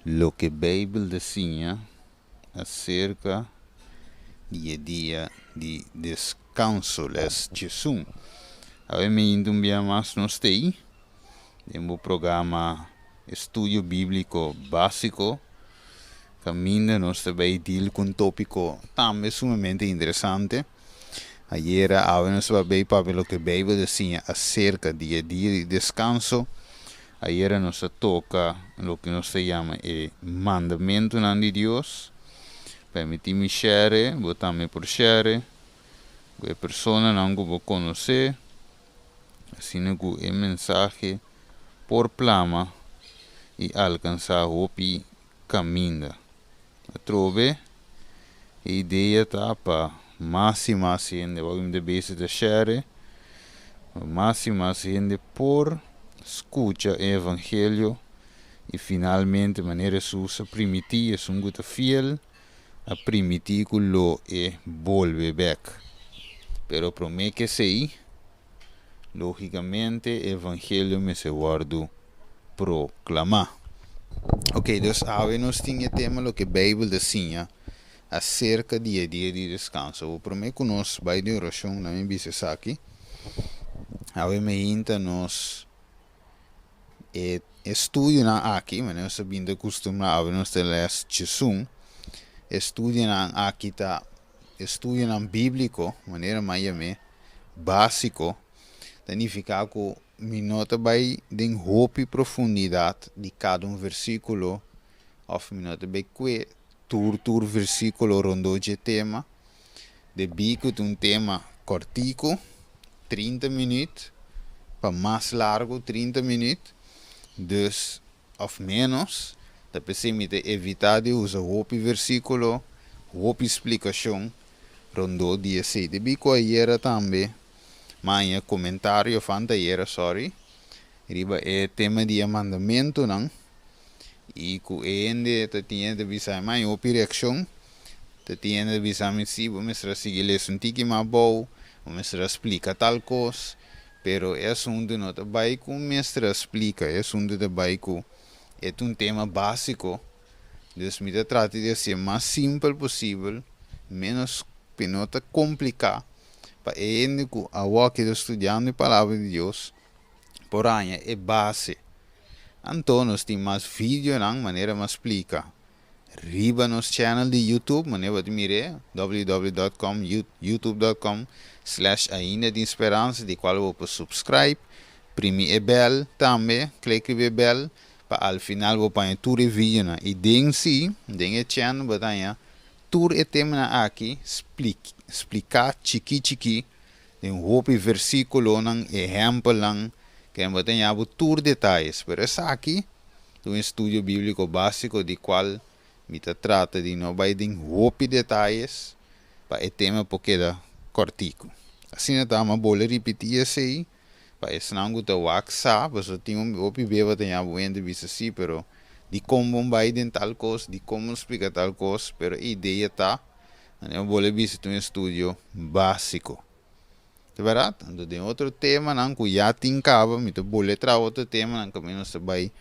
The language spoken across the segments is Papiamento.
Loke Beibel ta siña aserka di e dia di deskanso, les 11. Awe mi un bia mas nos t'ei den bo programa Estudio Bíbliko Básiko, kaminda nos ta bai deal ku un tópiko tambe sumamente interesante. Ayera awe nos a bai papia loke Beibel ta siña aserka di e dia di deskanso. Ayera nos a toka loke nos ta yama e mandamentunan di Dios. Permití mi share, bo tambe por share ku e personanan ku bo konosé, asina ku e mensahe por plama i alkansá hopi kaminda. Atrobe, e idea ta pa mas i mas hende, wak mi ta bezig ta share, pa mas i mas hende por skucha e evangelio i finalmente manera Hesus a primití, esun ku ta fiel a primití ku lo e bolbe bèk. Pero promé ku esei, lógikamente e evangelio mester wòrdu proklamá. Ok, dus awe nos tin e tema loke Beibel ta siña aserka di e dia di deskanso. Bo promé ku nos bai den orashon, laat mi bisa esaki. Awe meinta nos e estudionan aki, manera nos ta bin ta kustumbrá, awe nos ta les 11. E studionan aki ta estudionan bíbliko, manera mi a yam'é, básiko, ta nifiká ku mi no ta bai den hopi profundidat di kada un versíkulo òf mi no ta bai kue tur tur versíkulo rondó dje tema, debí ku ta un tema kòrtiku, 30 minüt, pa mas largu 30 minüt, dus òf ménos, ta p'esei mi ta evitá di usa hopi versíkulo, hopi splikashon rondó di esei. Debí ku ayera tambe mi a haña komentario, òf antayera, sòri, riba e tema di e mandamentunan i ku e hende ta tin hende ta bisa mi a haña hopi reakshon, ta tin hende ta bisa mi si bo mester a sigui lesa un tiki mas abou, bo mester a splika tal kos. Pero e asuntu no ta bai ku mester a splika, e asuntu ta bai ku e ta un tema básiko, dus mi ta trata di hasié mas simpel posibel, ménos ku no ta kompliká pa e hende ku awor ki ta studiando e Palabra di Dios por haña e base. Anto nos tin mas videonan manera mi a splika riba nos channel di YouTube, manera bo ta mir'é, www dot com youtube dot com slash Ainda Tin Speransa, di cual bo por subscribe, primi e bel tambe, click riba e bel, pa al final bo paña tur e videonan. Y den si, den e channel bo ta haña tur e temanan aki spliká chikí chikí den hopi versíkulonan, ehèmpelnan, ke bo ta haña bo tur detayes. Pero esaki ta un estudio bíbliko básiko di kual mi ta trata di no bai den hopi detayes pa e tema por keda kòrtiku. Asina ta, mi a bole ripití esei pa esnan ku ta wak sa, pasobra tin un hopi beba ta ña bo hende bisa sí, pero dikon bo bai den tal kos, dikon bo splika tal kos, pero e idea ta, mi a bole bisa ta un estudio básiko. Ta bèrdat? Anto den otro temanan ku ya tin kaba, mi ta bole traha otro temanan kaminda nos ta bai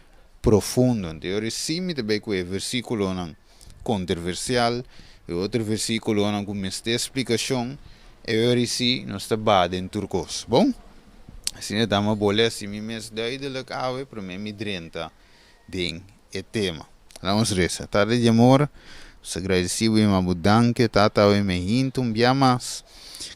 profundo. Anto e ora sí mi ta bai ku e versíkulonan kontroversial, e otro versíkulonan ku mester splikashon, e ora sí nos ta baha den tur kos. Bon? Asina ta mi a bole hasi mi mes duidelik awe promé mi drenta den e tema. Laga nos resa. Tata di amor, nos ta gradisí bo i ma bo danki, Tata, awe mi hinta un bia mas.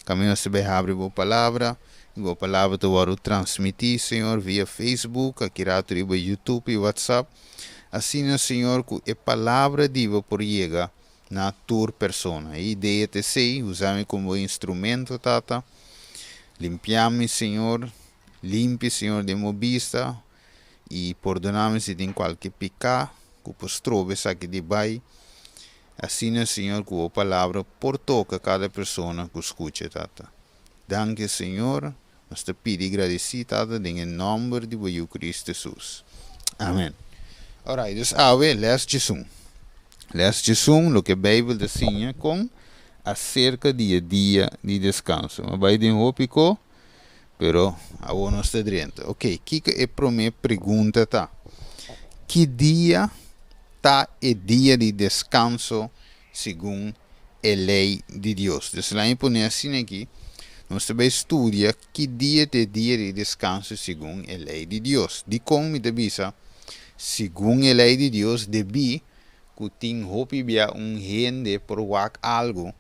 Kaminda nos ta bai habri bo palabra, i bo palabra ta wòrdu transmití, Señor, via Facebook, aki ratu riba YouTube i WhatsApp. Asina, Señor, ku e palabra di bo por yega na tur persona. E idea ta esei, usa mi komo bo instrumento, Tata. Limpia mi, Señor. Limpi, Señor, den bo bista. I pordona mi si tin kualke piká ku por stroba esaki di bai. Asina, Señor, ku bo palabra por toka kada persona ku skucha, Tata. Danki, Señor. Nos ta pidi i gradisí, Tata, den e nòmber di bo Yu Kristu Hesus. Amen. Orait, dus awe les 11. Les 11, loke Beibel ta siña kon aserka di e dia di deskanso. Mi a bai den hopi ko. Pero awor nos ta drenta. Ok, kiko e promé pregunta ta? Ki dia ta e dia di deskanso segun e lei di Dios? Dus laat mi pone asina aki, nos ta bai studia ki dia ta e dia di deskanso segun e lei di Dios. Dikon mi ta bisa segun e lei di Dios? Debí ku tin hopi bia un hende por wak algu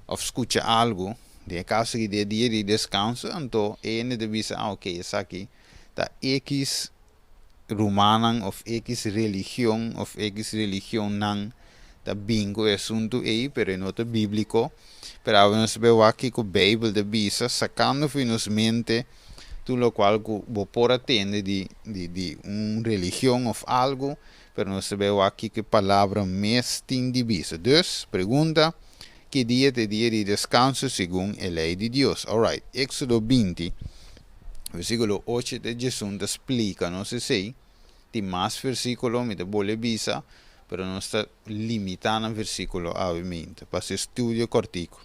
òf skucha algu, den e kaso aki di e dia di deskanso, anto e hende ta bisa, ah ok, esaki ta ekis rumannan òf ekis religion òf ekis religionnan ta bin ku e asuntu ei, pero e no ta bíbliko. Pero awe nos ta bai wak kiko Beibel ta bisa, sakando for di nos mente tur lokual ku bo por a tende di di di un religion òf algu, pero nos ta bai wak kiko e palabra mes tin di bisa. Dus, pregunta, Ki dia ta e dia di deskanso segun e lei di Dios? Alright, Éksodo 20, versíkulo 8 te 11 ta splika nos esei. Tin mas versíkulo, mi ta bolbe bisa, pero nos ta limitá na versíkulo awe minta, pa hasi studio kòrtiku.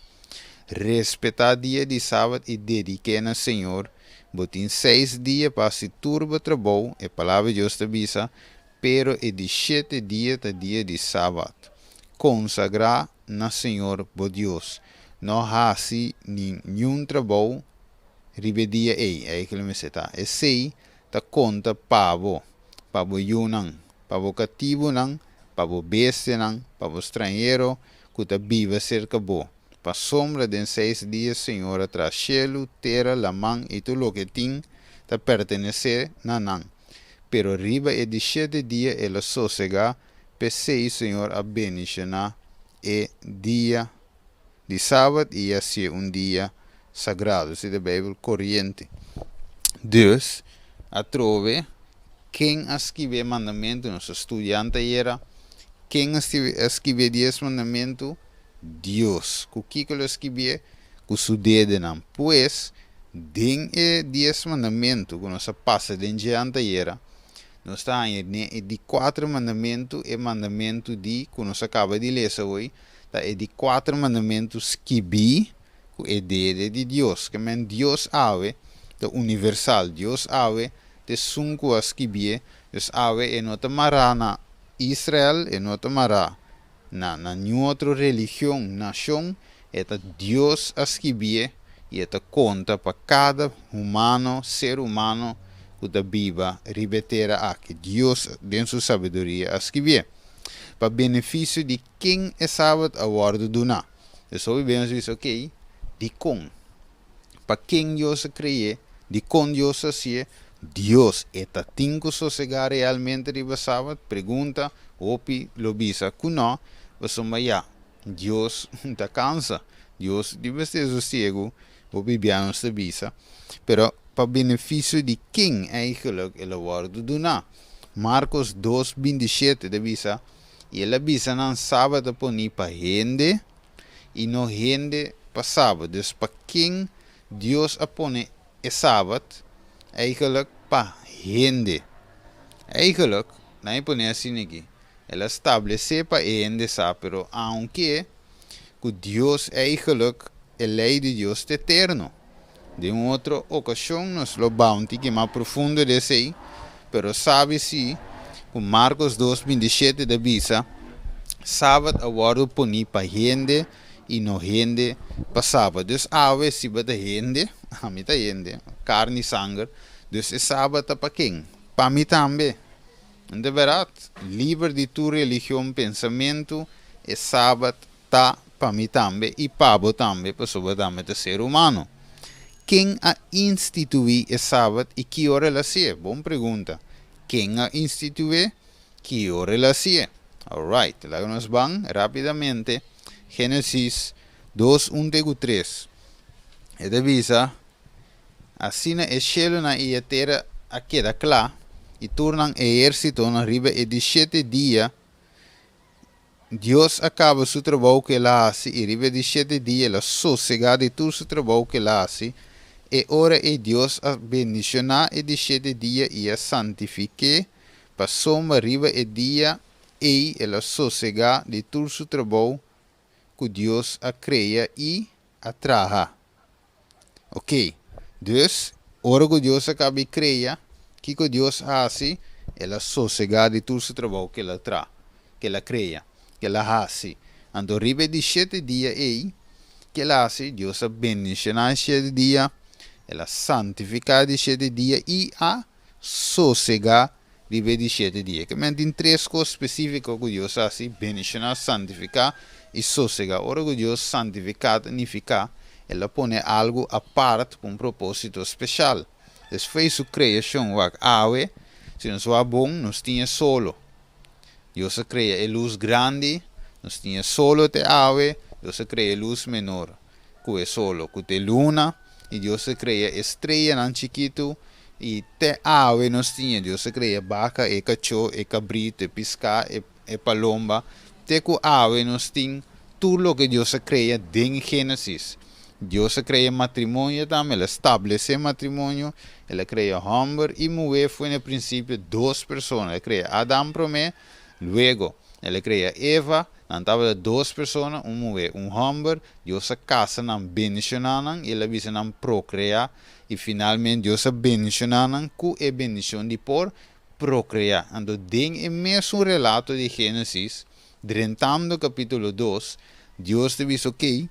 Respetá dia di sabat i dedik'é na Señor. Bo tin seis dia pa hasi tur bo trabou, e Palabra di Dios ta bisa, pero e di shete dia ta dia di sabat. Konsagrá na Señor bo Dios. No hasi ningun trabou riba e dia ei, eigenlijk mester ta. Esei ta konta pa bo, pa bo yunan, pa bo katibunan, pa bo bestianan, pa bo stranhero ku ta biba serka bo. Pasobra den seis dia Señor a traha shelu, tera, laman i tur loke tin ta pertenesé na nan. Pero riba e di shete dia el a sosegá, p'esei Señor a bendishoná e dia di sabat i hasié un dia sagrado. Esei ta Beibel Koriente. Dus, atrobe, ken a skibi e mandamentu? Nos a studia antayera. Ken a skibi e dies mandamentu? Dios. Ku kiko lo a skibié? Ku su dedenan. Pues, den e dies mandamentu ku nos a pasa den dje antayera, nos ta haña den e di kuater mandamentu, e mandamentu di ku nos a kaba di lesa hoy, ta e di kuater mandamentu skibí ku e dede di Dios. Ke men Dios awe ta universal. Dios awe ta esun ku a skibié. Dus awe e no ta mará na Israel, e no ta mará na na niun otro religion, nashon. E ta Dios a skibié i e ta konta pa kada humano, ser humano ku ta biba riba e tera aki. Dios den su sabiduria a skibié. Pa benefisio di ken e sabat a wòrdu duná? Dus hopi bes nos bisa, okey, dikon? Pa ken Dios a kre'é? Dikon Dios a hasié? Dios e ta tin ku sosegá realmente riba sabat? Pregunta, hopi lo bisa ku nò, pasobra ya, Dios ta kansa. Dios di mester sosiegu, hopi bia nos ta bisa. Pero pa benefisio di ken eigenlijk el a wòrdu duná? Markos 2, 27 ta bisa, I el a bisa nan, Sabat a poní pa hende, i no hende pa sabat. Dus pa ken Dios a pone e sabat? Eigenlijk pa hende. Eigenlijk, nan e pone asina aki, el a stablesé pa e hende sa, pero aunke ku Dios eigenlijk, e lei di Dios ta eterno. Den un otro okashon nos lo baha un tiki mas profundo di esei, pero sabi si ku Markos 2, 27 ta bisa, Sabat a wòrdu poní pa hende i no hende pa sabat. Dus awe si bo ta hende, ami ta hende, karni i sanger, dus e sabat ta pa ken? Pa mi tambe. No ta bèrdat? Liber di tur religion, pensamentu, e sabat ta pa mi tambe i pa bo tambe, pasobra bo tambe ta ser humano. Ken a instituí e sabat i ki ora el a hasié? Bon pregunta. Ken a institué? Ki ora el a hasié? Alright, laga nos ban rápidamente Génesis 2, 1 te ku 3. E ta bisa, Asina e shelunan i e tera a keda kla, i tur nan ehérsitonan riba e di shete dia. Dios a kaba su trabou ku el a hasi, i riba e di shete dia el a sosegá di tur su trabou ku el a hasi. E ora ei Dios a bendishoná e di shete dia i a santifik'é, pasobra riba e dia ei el a sosegá di tur su trabou ku Dios a krea i a traha. Oké, dus, ora ku Dios a kaba di krea, kiko Dios a hasi? El a sosegá di tur su trabou ku el a traha. ku el a krea, ku el a hasi. Anto riba e di shete dia ei, ku el a hasi, Dios a bendishoná e shete dia, el a santifiká e di shete dia i a sosegá riba e di shete dia. Ke men tin tres kos spesífiko ku Dios a hasi, bendishoná, santifiká i sosegá. Ora ku Dios santifiká ta nifiká el a pone algu apart pa un propósito speshal. Despues su kreashon, wak awe, si nos wak bon, nos tin e solo. Dios a krea e lus grandi, nos tin e solo te awe, Dios a krea e lus menor ku e solo, ku ta e luna, i Dios a krea e streanan chikitu, i te awe nos tin e. Dios a krea e baka, e kachó, e kabritu, e piská, e palomba, te ku awe nos tin tur loke Dios a krea den Génesis. Dios a krea matrimonio tambe, el a stablesé matrimonio, el a krea hòmber i muhé for na e prinsipio dos persona, el a krea Adam promé, luego el a krea Eva, nan tabata dos persona, un muhé, un hòmber, Dios a kasa nan, bendishoná nan i el a bisa nan prokreá, i finalmente Dios a bendishoná nan ku e bendishon di por prokreá. Anto den e mesun relato di Génesis, Drentando capítulo dos, Dios ta bisa, Ok,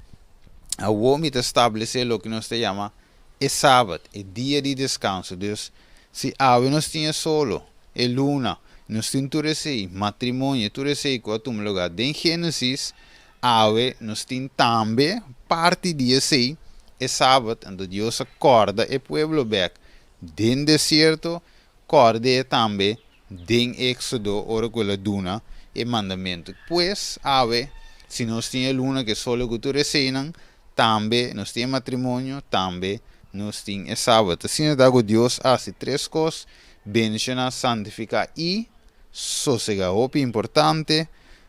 awor mi ta establece loke nos ta yama e Sabat, e dia di descanso. Dus, si awe nos tin e solo, e luna, nos tin tur esey, matrimonio, tur esey cu a tuma lugar den Génesis, awe nos tin tambe parti di esey, e Sabat. Anto Dios a corda e pueblo bek den desierto, cord'e tambe den Éxodo ora ku el a duna e mandamentu. Pues, awe, si nos tin e luna ku e solo ku tur eseinan, tambe nos tin e matrimonio, tambe nos tin e Sabat. Asina ta ku Dios a hasi tres kos, bendishoná, santifiká i sosegá. Hopi importante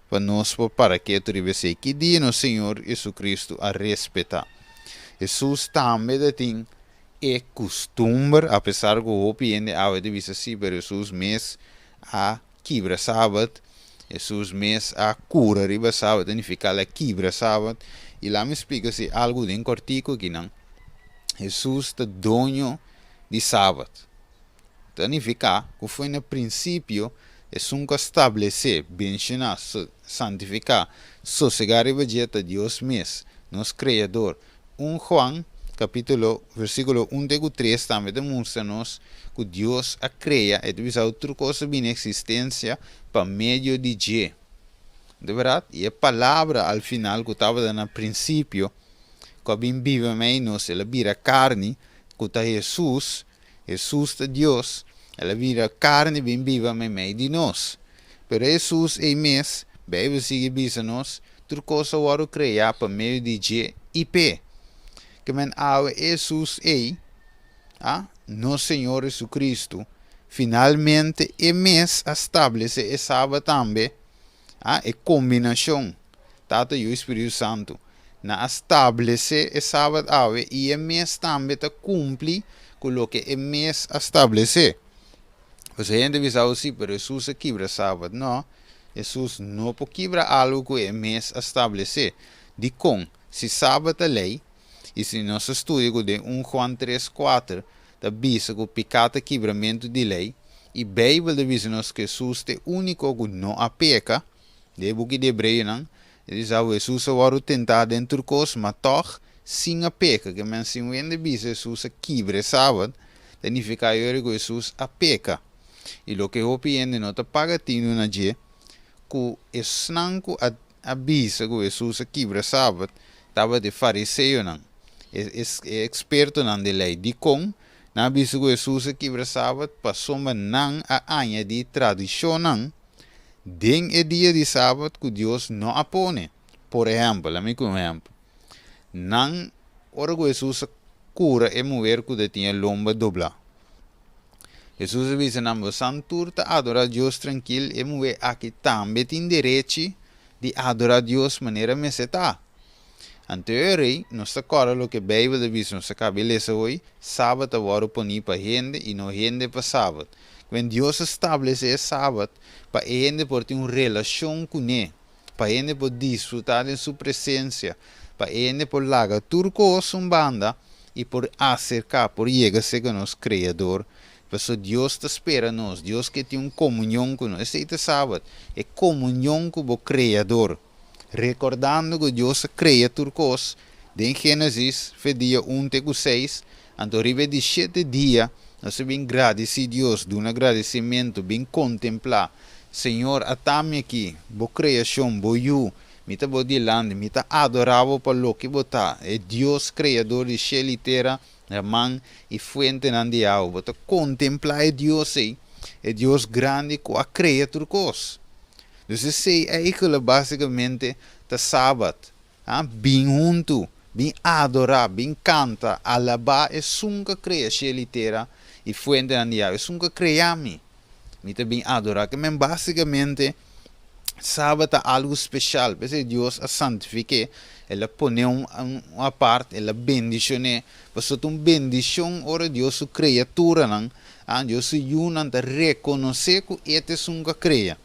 pa nos por para ketu riba esei. Ki dia nos Señor JesuCristo a respetá? Hesus tambe ta tin E kustumber, apesar ku hopi hende awe ta bisa sí, pero Hesus mes a kibra sabat, Hesus mes a kura riba sabat, ta nifiká el a kibra sabat. I laat mi splika si algu den kòrtiku akinan. Hesus ta doño di sabat. Ta nifiká ku foi na prinsipio esun ku a stablesé, benshoná, santifiká, sosegá riba dje ta Dios mes, nos Kreador. 1 Juan capítulo versículo 1 te cu 3 tambe ta mustra nos cu Dios a crea, e ta bisa tur cos a bini existencia pa medio di dje. De verdad? Y e palabra al final cu tabata na principio, cu a bin biba mei nos, el a bira carni, cu ta Jesús, Jesús ta Dios, el a bira carni bin biba meimei di nos. Pero Jesús ei mes, Bijbel sigui bisa nos, tur cos a wordo crea pa medio di dje i p'e. Ke men awe e Jesús ei, a, nos Señor Jesucristo, finalmente e mes a stablece e Sabat tambe, a, e combinacion, Tata, Yu i Spiritu Santu, nan a stablesé e Sabat awe i e mes tambe ta kumpli ku loke e mes a stablesé. Pues e hende bisa awe, Sí, pero Hesus a kibra Sabat. No, Hesus no por kibra algu ku e mes a stablesé. Dikon? Si Sabat ta lei, i si nos a studia ku den 1 Juan 3, 4 ta bisa ku piká ta kibramentu di lei, i Beibel ta bisa nos ku Hesus ta e úniko ku no a peka, Den e buki di Hebreonan, e bisa ku Hesus a wòrdu tentá den tur kos, ma tòg sin a peka. Ke men si un hende bisa Hesus a kibra e sabat, ta nifiká yori ku Hesus a peka. I loke hopi hende no ta paga tinu na dje, ku esnan ku a a bisa ku Hesus a kibra sabat tabata e fariseonan, e e ekspertonan di lei. Dikon nan a bisa ku Hesus a kibra sabat? Pasobra nan a añadí tradishonnan Den e dia di sabat ku Dios no a pone. Por ehèmpel, lami ku un ehèmpel. Nan, ora ku Hesus a kura e muher ku ta tin e lomba doblá. Hesus a bisa nan, Bosan tur ta adorá Dios trankil, e muher aki tambe tin derechi di adorá Dios manera mester ta. Anto e rei, nos ta kòrda loke Beibel ta bisa, nos a kaba e lesa hoy, Sabat a wòrdu poní pa hende i no hende pa sabat. Kwen Dios a stablesé e sabat pa e hende por tin un relashon kuné, pa hende por disfrutá den su presensia, pa e hende por laga tur kos un banda i por aserká, por yega serka nos Kreador. Paso Dios ta spera nos, Dios ke tin un komunion ku nos. Esei ta Sabat, e komunion ku bo Kreador. Rekordando ku Dios a krea tur kos den Génesis fe dia un te ku seis, anto riba e di shete dia nos ta bin gradisí Dios, duna gradisimentu, bin kontemplá, Señor, ata mi aki, bo kreashon, bo yu, mi ta bo dilanti, mi ta adorá bo pa loke bo ta, e Dios Kreador di shel i tera, Laman i fuentenan di awa. Bo ta kontemplá e Dios ei, e Dios grandi ku a krea tur kos. Dus esei eigenlijk básikamente ta Sabat. Ha, bin huntu, bin adorá, bin kanta, alabá esun ku a krea shel i tera i fuentenan di awa, esun ku a krea mi. Mi ta bin adorá. Ke men básikamente Sabat ta algu speshal. P'esei Dios a santifik'é, el a pon'é un apart, el a bendishon'é. Pasobra ta un bendishon ora Dios su kriaturanan, Dios su yunan ta rekonosé ku e ta esun ku a krea.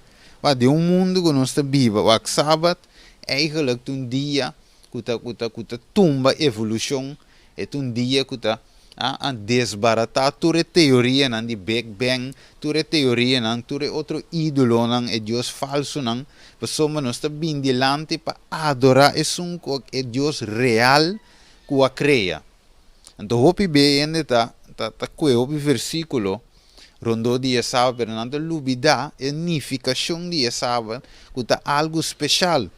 Wak, den un mundu ku nos ta biba, wak, Sabat eigentlik ta un dia ku ta ku ta ku ta tumba evolushon, e ta un dia ku ta a desbaratá tur e teorianan di Big Bang, tur e teorianan, tur e otro ídolonan, e dios falsunan, pasobra nos ta bin dilanti pa adorá esun ku e Dios real ku a krea. Anto hopi be hende ta ta ta kue hopi versíkulo rondó di e Sabat, pero nan ta lubidá e nifikashon di e Sabat ku ta algu speshal,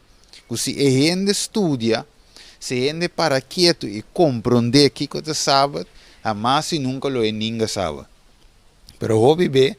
ku si e hende studia, Si hende para ketu i komprondé kiko ta Sabat, hamas i nunka lo e ninga Sabat. Pero hopi be,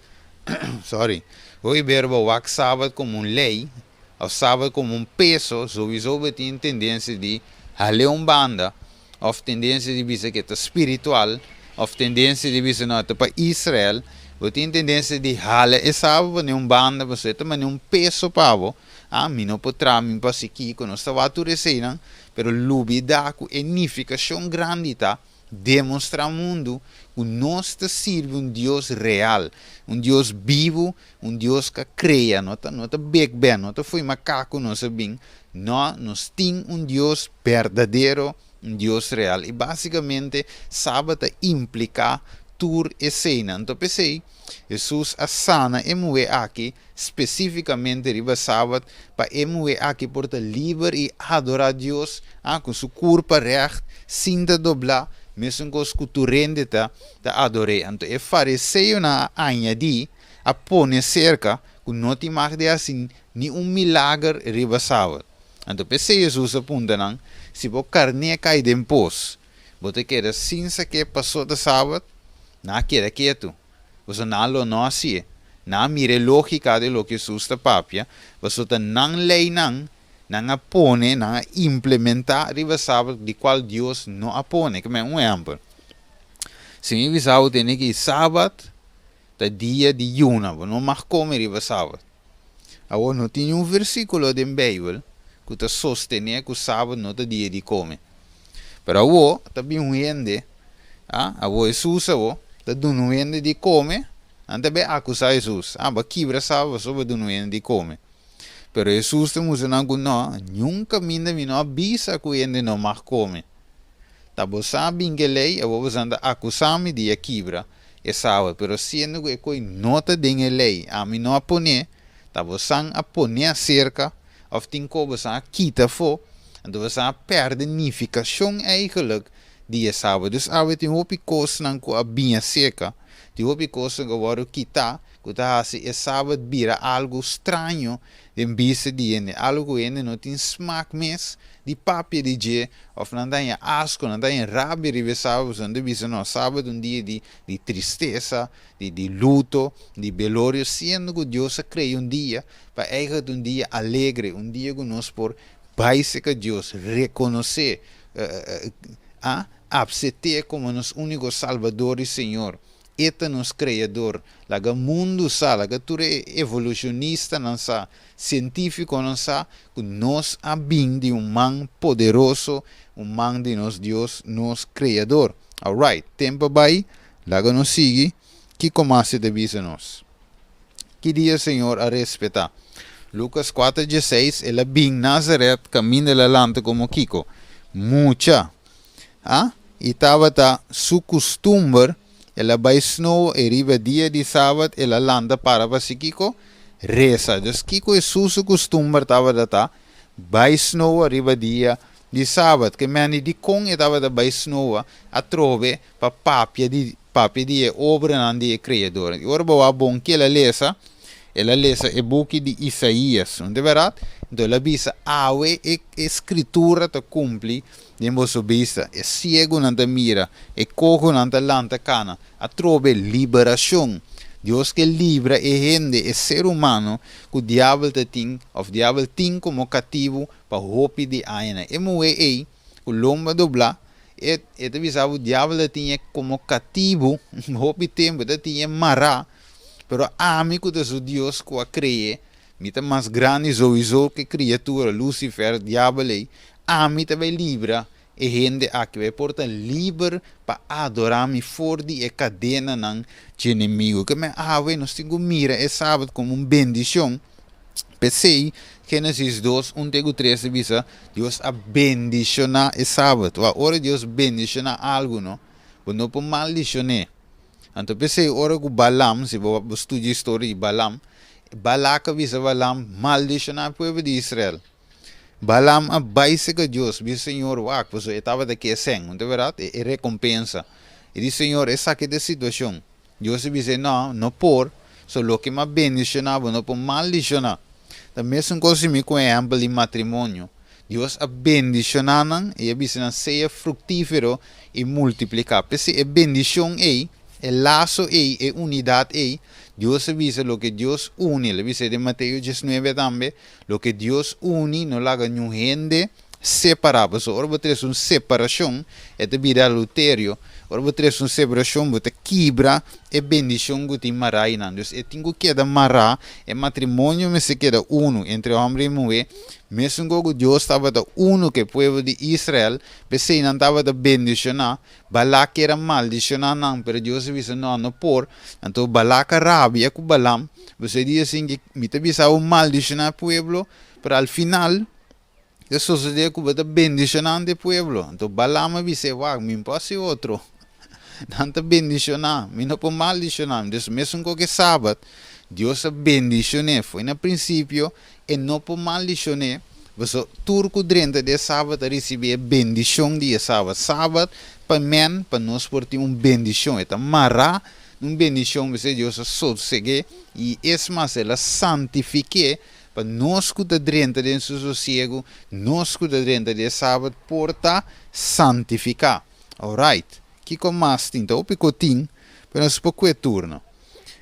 sorry, hopi be riba wak Sabat komo un lei òf Sabat komo un peso, souiso bo tin tendensia di hal'é un banda òf tendensia di bisa ku e ta spiritual òf tendensia di bisa no e ta pa Israel, bo tin tendensia di hala e Sabat pone un banda pasobra e ta manera un peso pa bo. Ah, mi no por traha, mi por hasi kiko, nos ta wak tur eseinan, pero lubidá ku e nifikashon grandi ta demostrá mundu ku nos ta sirbi un Dios real, un Dios bibu, un Dios ku a krea, no ta no ta Big Ben, no ta fo'i makaku nos a bin, no, nos tin un Dios berdadero, un Dios real. I básikamente Sabat ta impliká tur eseinan. Anto p'esei Hesus a sana e muhé aki spesífikamente riba Sabat pa e muhé aki por ta liber i adorá Dios ku su kurpa règt, sin ta doblá, mesun kos ku tur hende ta ta ador'é. Anto e fariseonan a añadí, a pone serka ku no tin mag di hasi ni un milager riba Sabat. Anto p'esei Hesus a punta nan, Si bo karné kai den pos, bo ta keda sin sak'é pasó ta Sabat? Nan a keda ketu. Pasobra nan lo no hasié. Nan a mira e lógika di loke Hesus ta papia, pasobra ta nan leinan nan a pone, nan a implementá riba Sabat di kual Dios no a pone. Ke men un ehèmpel, si mi bisa bo tene ki Sabat ta dia di yuna, bo no mag kome riba Sabat. Awor no tin niun versíkulo den Beibel ku ta sostené ku Sabat no ta dia di kome. Pero awor ta bin un hende, a, awor Hesus awor ta duna un hende di kome, nan ta bin akusá Hesus, a, bo a kibra Sabat pasobra bo a duna un hende di kome. Pero Hesus ta mustra nan ku no, niun kaminda mi no a bisa ku hende no mag kome. Ta bo sa bin ku e lei, awor boso ta akusá mi di a kibra e Sabat, pero siendo ku e koi no ta den e lei, ami no a pon'é, ta bosan a pon'é aserka, òf tin ko bosan a kita afó, anto bosan a pèrdè nifikashon eigentlik di e Sabat. Dus awe tin hopi kosnan ku a bin aserka, tin hopi kosnan ku a wòrdu kitá, ku ta hasi e Sabat bira algu straño den bista di hende, algu ku hende no tin smak mes di papia di dje, òf nan ta haña asko, nan ta haña rabia riba e sabat, pasobra nan ta bisa, No, sabat ta un dia di di tristesa, di di luto, di belorio, siendo ku Dios a krea un dia pa eigen ta un dia alegre, un dia ku nos por bai serka Dios, rekonosé, a apset'é komo nos úniko Salbador i Señor. E ta nos Kreador. Laga mundu sa, laga tur e evolushonistanan sa, sientífikonan sa, ku nos a bin di un man poderoso, un man di nos Dios, nos Kreador. Alright, tempu a bai, laga nos sigui. Kiko mas e ta bisa nos? Ki dia Señor a respetá? Lukas kuater dieseis, El a bin Nazaret, kaminda el a lanta komo kiko? Mucha. A I tabata su kustumber. El a bai snoa i riba dia di sabat el a lanta para pa hasi kiko? Resa. Dus kiko Hesus su kustumber tabata ta? Bai snoa riba dia di sabat. Ke mende dikon e tabata bai snoa atrobe? Pa papia di papia di e obranan di e Kreador. I ora bo wak bon ke el a lesa, el a lesa e buki di Isaías, no ta bèrdat? Anto el a bisa, Awe e e Skritura ta kumpli den boso bista. E siegunan ta mira, e kohonan ta lanta kana. Atrobe liberashon! Dios ke libra e hende, e ser humano, ku diabel ta tin òf diabel tin komo katibu pa hopi di añanan. E muhé ei ku lomba doblá, E e ta bisa bo diabel ta tin e komo katibu hopi tempu, e ta tin e mará, pero ami ku ta su Dios ku a kre'é, mi ta mas grandi souiso ku e kriatura, Lucifer, diabel ei, ami ta bai libra e hende aki, bai por ta liber pa adorá mi for di e kadenanan dje enemigu. Ke men awe nos tin ku mira e sabat komo un bendishon. P'esei, Génesis dos, un te ku tres ta bisa, Dios a bendishoná e sabat. Wak, ora Dios bendishoná algu, no, bo no por maldishon'é. Anto p'esei ora ku Balaam, si bo bo studia historia di Balaam, Balak a bisa Balaam, Maldishoná e pueblo di Israel. Balaam a bai serka Dios, bisa Señor, wak, pasobra e tabata ke sèn, no ta bèrdat? E rekompensa. E di, Señor, esaki ta e situashon. Dios a bis'é, No, no por, so loke m'a bendishoná bo no por maldishoná. Ta mesun kos si mi ku ehèmpel di matrimonio. Dios a bendishoná nan i a bisa nan sea fruktífero i multipliká. P'esei e bendishon ei, e laso ei, e unidat ei, Dios a bisa loke Dios uni, el a bisa den Mateo diesnuebe tambe, loke Dios uni no laga niun hende separá. Pasobra ora bo trese un separashon, e ta bira adulterio. Ora bo trese un separashon, bo ta kibra e bendishon ku tin mará einan. Dus e tin ku keda mará, e matrimonio mester keda unu entre hòmber i muhé, mesun ku ku Dios tabata unu ku e pueblo di Israel, p'esei nan tabata bendishoná. Balak kier a maldishoná nan, pero Dios a bisa, No, no por. Anto Balak a rabia ku Balaam, pasobra e di asin ke, Mi ta bisa bo maldishoná e pueblo, pero al final, Ta sosodé ku bo ta bendishonando e pueblo. Anto Balaam a bis'é, Wak, mi no por hasi otro. Nan ta bendishoná, mi no por maldishoná. Dus mesun ku e sabat, Dios a bendishon'é fo'i na prinsipio, e no por maldishon'é, pasobra tur ku drenta di e sabat ta risibí e bendishon di e sabat. Sabat pa men, pa nos por tin un bendishon. E ta mará na un bendishon, p'esei Dios a soseg'é i es mas, el a santifik'é Pa nos ku ta drenta den su sosiegu, nos ku ta drenta di e sabat por ta santifiká. Alright, kiko mas tin? Ta hopi ku tin, pero nos por kue turno.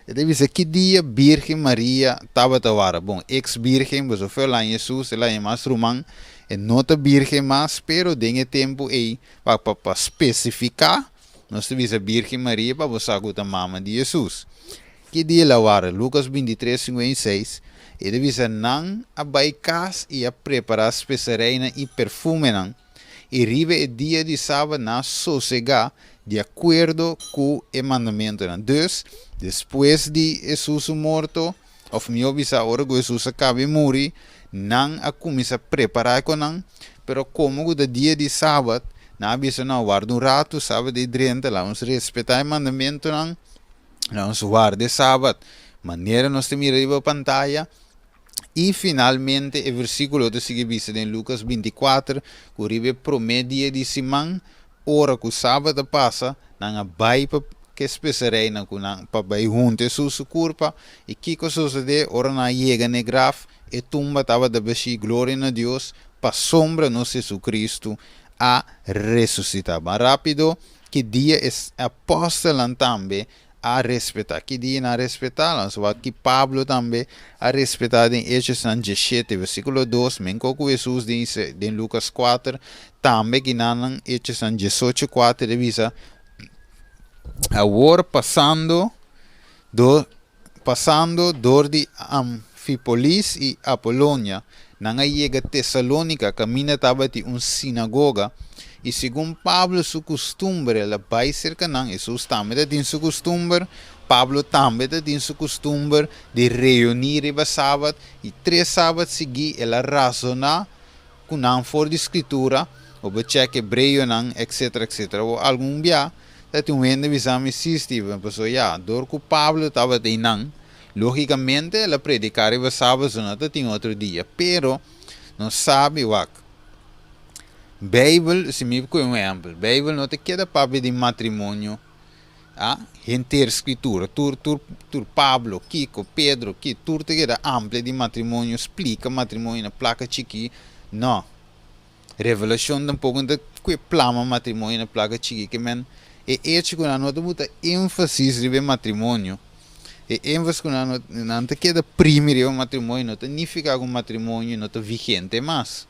E ta bisa ki dia Birgen Maria tabata wara. Bon, eks birgen, pasobra fue laña Hesus, el a mas ruman, e no ta birgen mas, pero den e tempu ei, pa pa spesifiká, nos ta bisa Birgen Maria pa bo sa ku ta mama di Hesus. Ki dia el a wara? Lukas bintitres, 56, E ta bisa, Nan a bai kas i a prepará spesereinan i perfumenan, i riba e dia di sabat nan a sosegá di akuerdo ku e mandamentunan. Dus, despues di Hesus su morto, òf mihó bisá, ora ku Hesus a kaba di muri, nan a kuminsá prepará ku nan, pero komo ku ta dia di sabat, nan a bisa, No, warda un ratu, sabat ei drenta, laga nos respetá e mandamentunan. Nos warda e sabat manera nos ta mira riba pantaya. I finalmente e versíkulo ta sigui bisa den Lukas 24 ku riba e promé dia di siman, ora ku sabat a pasa, nan a bai pa ke spesereinan ku nan pa bai hunta Hesus su kurpa. I kiko a sosodé? Ora nan a yega na e graf, e tumba tabata bashí. Gloria na Dios pasobra nos Hesukristu a resusitá. Ban rápido. Ki dia e apòstelnan tambe a respetá? Ki dia nan a respetá? Nos wak ki Pablo tambe a respetá den Hechosnan 17, versíkulo 2, menkó ku Hesus den den Lukas 4, tambe kinanan Hechosnan 18, 4 ta bisa, Awor pasando do pasando dor di Amfipolis i Apolonia, nan a yega Tesalónika, kaminda tabatin un sinagoga, i segun Pablo su kustumber el a bai serka nan. Hesus tambe ta tin su kustumber, Pablo tambe ta tin su kustumber di reuní riba sabat, i tres sabat siguí el a rasoná ku nan for di Skritura, bo por chèk Hebreonan, etsetera, etsetera. Bo algun bia. Ta tin un hende bisa mi, "Si, Steven, paso ya, dor ku Pablo tabata einan, lógikamente el a prediká riba sabat, so no tin otro dia." Pero nos sabi, wak. Beibel, si mi ku un ehèmpel, Beibel no ta keda papia di matrimonio, ah, henter Skritura, tur tur tur Pablo, Kiko, Pedro, ki tur ta keda amplia di matrimonio, splika matrimonio na plaka chikí. No. Revelashon tampoko no ta kue plama matrimonio na plaka chikí, ke men e echo ku nan no ta buta énfasis riba e matrimonio, e énfasis ku nan nan ta keda primi riba matrimonio no ta nifiká ku matrimonio no ta vigente mas.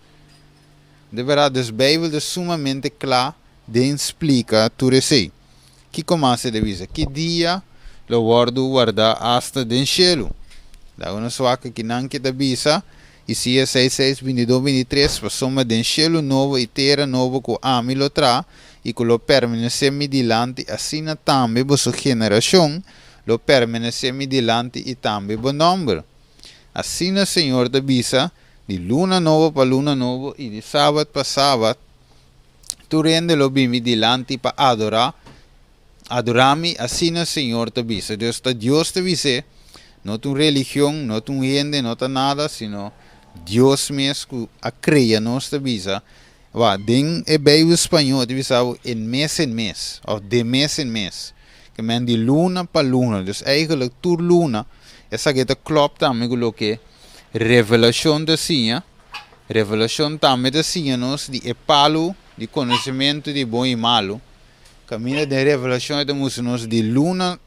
De bèrdat, dus Beibel ta sumamente kla den splika tur esei. Kiko mas e ta bisa? Ki dia lo wòrdu wardá asta den shelu? Laga nos wak kinan ke ta bisa, Isaías 6, 6, 22, 23, Pasobra den shelu nobo i tera nobo ku ami lo traha i ku lo permanesé mi dilanti, asina tambe boso generashon lo permanesé mi dilanti i tambe bo nòmber. Asina Señor ta bisa, Di luna nobo pa luna nobo i di sabat pa sabat, tur hende lo bin mi dilanti pa adorá, adorá mi, asina Señor ta bisa. Dios ta Dios ta bis'é, no ta un religion, no ta un hende, no ta nada, sino Dios mes ku a krea nos ta bisa. Wak, den e Beibel spañó ta bisa bo en mes en mes, òf de mes en mes, ke men di luna pa luna. Dus eigentlik tur luna esaki ta klòp tambe ku loke Revelashon ta siña. Revelashon tambe ta siña nos di e palu di konosementu di bon i malu. Kaminda den Revelashon e ta mustra nos di luna,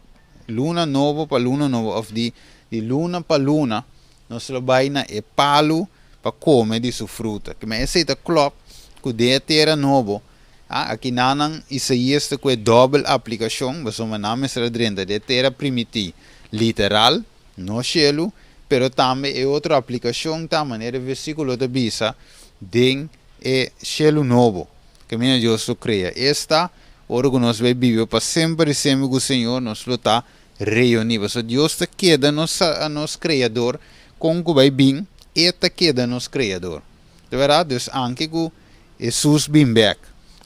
luna nobo pa luna nobo òf di di luna pa luna nos lo bai na e palu pa kome di su fruta. Kimen esei ta klòp ku den e tera nobo, a aki nanan Isaías ta ku e dòbel aplikashon, pasobra nan mester a drenta den e tera primití literal, no shelu, pero tambe e otro aplikashon ta manera e versíkulo ta bisa den e shelu nobo kaminda Dios lo krea. Esta, ora ku nos bai biba pa semper i semper ku Señor, nos lo ta reuní. Pasobra Dios ta keda nos nos Kreador, kon ku bai bin, E ta keda nos Kreador. Ta bèrdat? Dus anke ku Hesus bin bèk,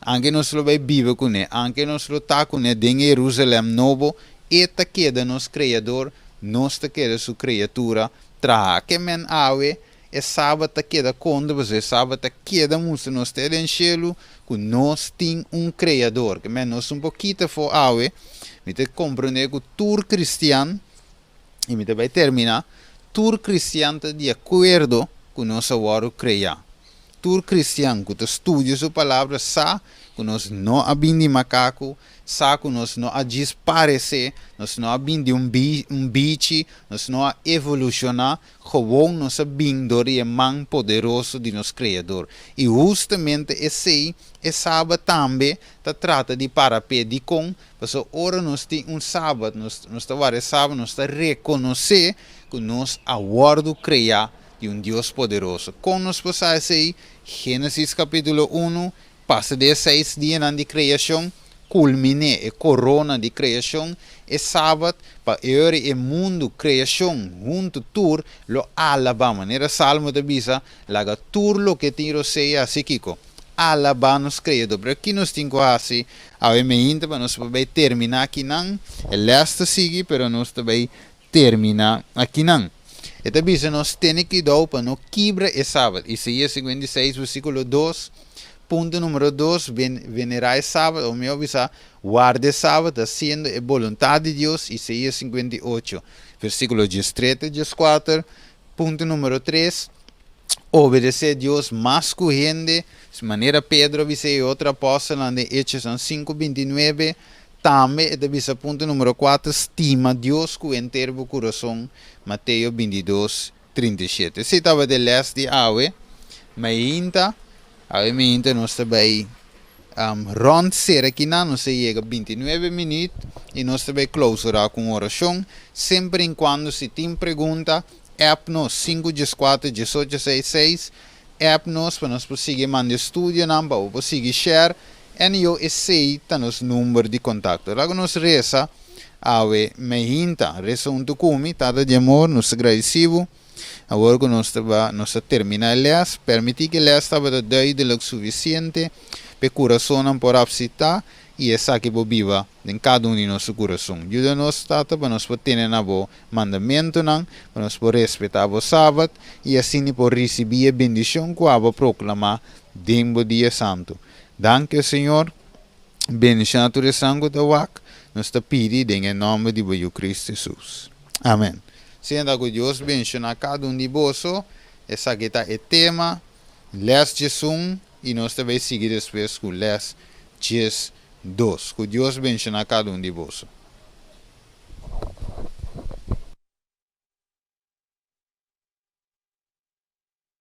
anke nos lo bai biba kuné, anke nos lo ta kuné den e Jerusalèm nobo, E ta keda nos Kreador, nos ta keda Su kriatura traha. Ke men awe e Sabat ta keda konta, pasobra e Sabat ta keda mustra nos te den shelu ku nos tin un Kreador. Ke men nos un por kita afó awe. Mi ta komprendé ku tur kristian, i mi ta bai terminá, tur kristian ta di akuerdo ku nos a wòrdu kreá. Tur kristian ku ta studia su Palabra sa ku nos no a bin di makaku, sa ku nos no a djis paresé, nos no a bin di un un bichi, nos no a evolushoná, gewon nos a bin dor di e man poderoso di nos Kreador. I hustamente esei e Sabat tambe ta trata di para p'e. Dikon? Pasobra ora nos tin un Sabat, nos nos ta warda e Sabat, nos ta rekonosé ku nos a wòrdu kreá di un Dios poderoso. Kon nos por sa esei? Génesis kapítulo unu, Pasa di e seis dianan di kreashon, kulminé e korona di kreashon, e Sabat, pa e ora e mundu, kreashon, huntu tur lo alabá, manera Salmo ta bisa, Laga tur loke tin rosea hasi kiko? Alabá nos Kreador. Pero ki nos tin ku hasi awe meinta pa nos por bai terminá akinan? E lès ta sigui, pero nos ta bai terminá akinan. E ta bisa nos tene kuidou pa no kibra e Sabat. Isaías 56 versíkulo 2, punto número 2, venerá e Sabat, o mihó bisa, warda e Sabat hasiendo e boluntat di Dios, Isaías 58 versíkulo 13 te 14, punto número 3, obedesé Dios mas ku hende, manera Pedro a bisa e otro apòstelnan den Hechosnan 5, 29, Tambe e ta bisa punto numero kuater, stima Dios ku henter bo kurason, Mateo 22, 37. Esei tabata e lès di awe mainta. Awe mainta nos ta bai rònt sera kinan, nos a yega 29 minüt i nos ta bai klousurá ku un orashon. Semper en kuando si tin pregunta, app nos sinku 14 18 seis seis. App nos pa nos por sigui manda e studionan pa bo por sigui share en yo esey ta nos number di contacto. Laga nos reza awe mehinta. Reza hunto cu mi. Tata di amor, nos ta gradeci bo awor cu nos ta ba nos ta termina e les. Permiti cu e les tabata duidelijk suficiente pa e curasonnan por apsita. I esaki por biba den kada un di nos kurason. Yuda nos, Tata, pa nos por tene na bo mandamentunan, pa nos por respetá bo Sabat i asina por risibí e bendishon ku Abo a proklamá den bo dia santu. Danki, Señor. Bendishoná tur esnan ku ta wak. Nos ta pidi den e nòmber di bo Yu Kristu Hesus. Amèn. Siña ku Dios bendishoná kada un di boso. Esaki ta e tema, lès 11, i nos ta bai sigui despues ku lès 12. Ku Dios bendishoná kada un di boso.